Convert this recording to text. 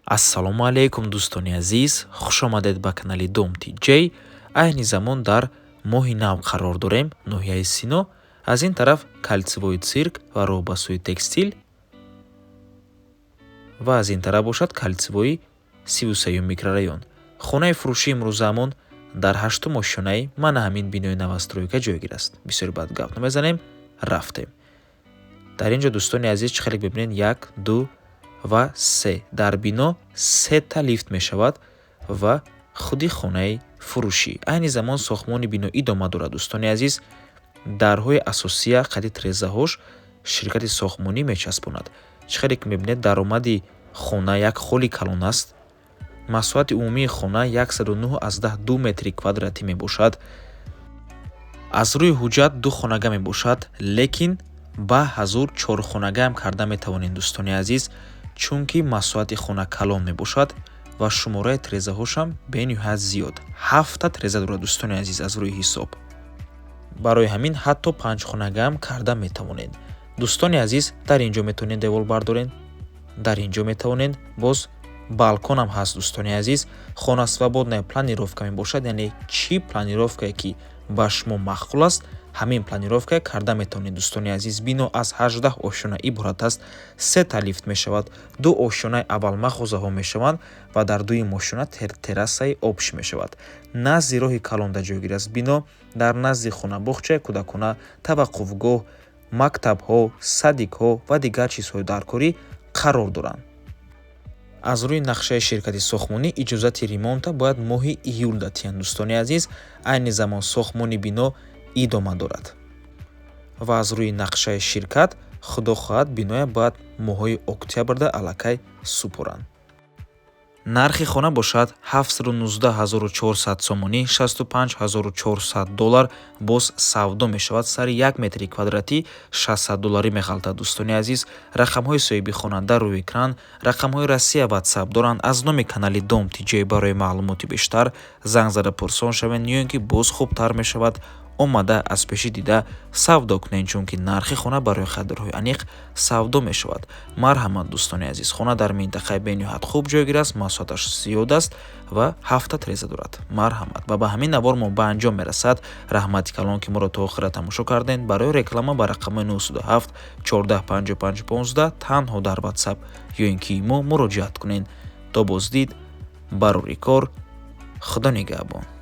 Ассалому алайкум, дӯстони азиз, хушомадед ба канали Дом Тиҷей. Айни замон дар Моҳи Нав қарор дорем, ноҳияи Сино. Аз ин тараф кольцевой цирк ва роҳ ба сӯи Текстил ва аз ин тараф бошад кольцевой 33-юм микрорайон. Хонаи фурӯшии имрӯзаамон дар ҳаштум ошёнаи мана ҳамин бинои новостройка ҷойгир аст. Бисёр бад гап намезанем, рафтем. Дар ин ҷо, дӯстони азиз, чӣ хеле бибинед: як, ду ва се. Дар бино сета лифт мешавад ва худи хонаи фурӯшӣ. Айни замон сохтмони бино идома дорад, дӯстони азиз. Дарҳои асосия қади трезаҳош ширкати сохтмонӣ мечаспонад. Чӣ хеле ки мебинед, даромади хона як холи калон аст. Масоҳати умумии хона 109,2 метри квадратӣ мебошад. Аз рӯи ҳуҷҷат ду хонага мебошад, лекин ба ҳазур чорхонагаам карда метавонед, дӯстони азиз, чунки масоҳати хона калон мебошад ва шумораи трезаҳошам бениҳоят зиёд. Ҳафта треза дорад, дӯстони азиз, аз рӯи ҳисоб. Барои ҳамин ҳатто панҷхонагаам карда метавонед. Дӯстони азиз, дар ин ҷо метавонед девол бардоред, дар ин ҷо метавонед, боз балконам ҳаст, дӯстони азиз. Хона свободная планировка мебошад, яъне чӣ планировкае ки ба шумо маъқул аст, ҳамин планировка карда метавонед, дӯстони азиз. Бино аз 18 ошёна иборат аст, сета лифт мешавад. Ду ошёнаи аввал мағозаҳо мешаванд ва дар дуюм ошёна террасаи общий мешавад. Назди роҳи калонда ҷойгир аст бино. Дар назди хона боғчаи кӯдакона, таваққуфгоҳ, мактабҳо, садикҳо ва дигар чизҳои даркорӣ қарор доранд. Аз рӯи нақшаи ширкати сохтмонӣ иҷозати ремонта бояд моҳи июлда тиҳанд, дӯстони азиз. Айни замон сохтмони бино идома дорад ва аз рӯи нақшаи ширкат, худо хоҳад, биноя бояд моҳҳои октябрда аллакай супоранд. Нархи хона бошад 719 400 сомонӣ, 65 400 доллар. Боз савдо мешавад, сари як метри квадратӣ 600 долларӣ меғалтад. Дӯстони азиз, рақамҳои соҳиби хона дар рӯи экран, рақамҳои Россия Ватсап доранд. Аз номи канали Дом Тиҷей барои маълумоти бештар занг зада пурсон шавед ё ин ки боз хубтар мешавад, омада аз пешӣ дида савдо кунед, чунки нархи хона барои харидорҳои аниқ савдо мешавад. Марҳамат, дӯстони азиз. Хона дар минтақаи бениҳоят хуб ҷойгир аст, масоҳаташ зиёд аст ва ҳафта треза дорад. Марҳамат. Ва ба ҳамин навор мо ба анҷом мерасад. Раҳмати калон, ки моро то охира тамошо кардем. Барои реклама ба рақамҳои 907 14 55 15 танҳо дар Ватсап ё ин ки мо муроҷиат кунед. То боздид, барори кор, Худо нигаҳбон.